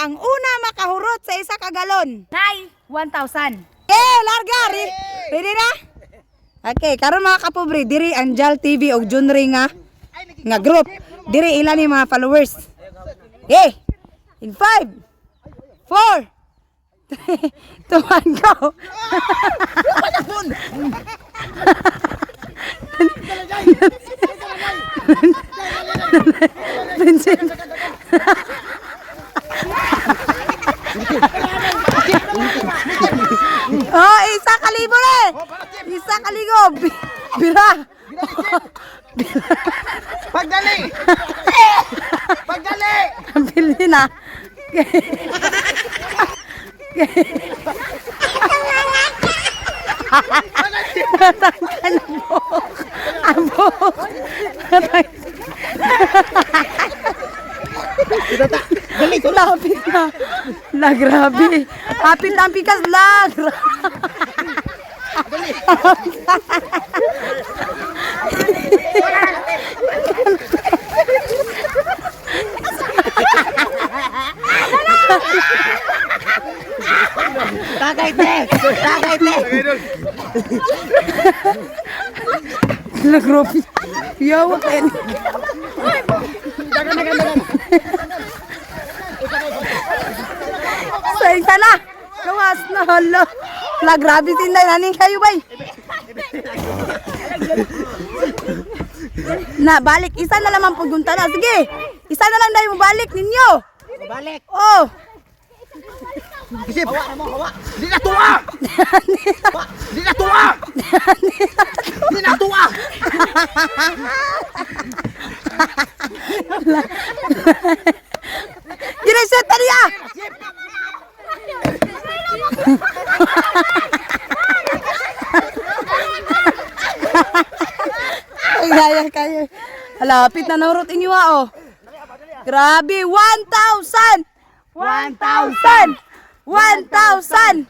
Ang una makahurot sa 1 ka galon. Nay, 1,000. Eh, larga! Ready na? Okay, karon mga kapobre, diri ang Jal TV og Junri nga nga group. Diri ilan ni mga followers. Eh, in 5, 4, 3, 2, 1, go! Princess. Oh, 1,000 na eh. 1,000. Bira. Pagdali! Pagdali! Ang bili na. Natanggal ang buhok. Ang buhok. Dali! Lapit na. La, grabe. Lapit na ang pikas. La, grabe. Tagay, te! Tagay, te! La, grabe. Yawa kayo. Sa isa na. Gawas na. Hala. La, grabe sinday. Naning kayo, bay. Na, balik. Isa na lamang pugunta na. Sige. Isa na lang dahil mo balik ninyo. Balik! Oh. Isip! Hawa mo, hawa! Di na tuwa! Di na tuwa! Di na tuwa! Gireset na niya. Ay, kaya, kaya. Lapit na naurot inyo ah, oh. Grabe, 1,000! 1,000! 1,000!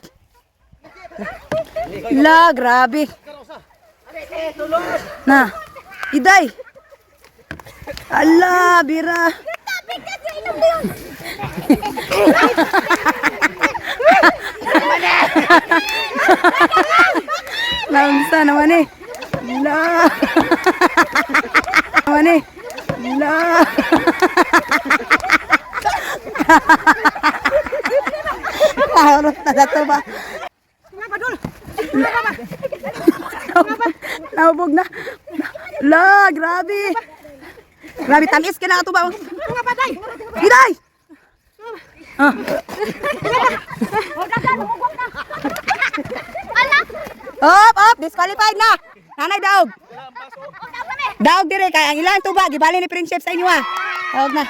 La, grabe. Na, iday. Ala, bira. Lamsa naman eh. La. Naman eh. La. Harap na to ba? Naubog na. La, grabe. Grabe, tamis ka na ito ba? Iday! Ah. Up, up, disqualified na. Nanay daog. Daog dire kay ang ilang tuba gibali ni Prinsep sa inyo ah. Daog na.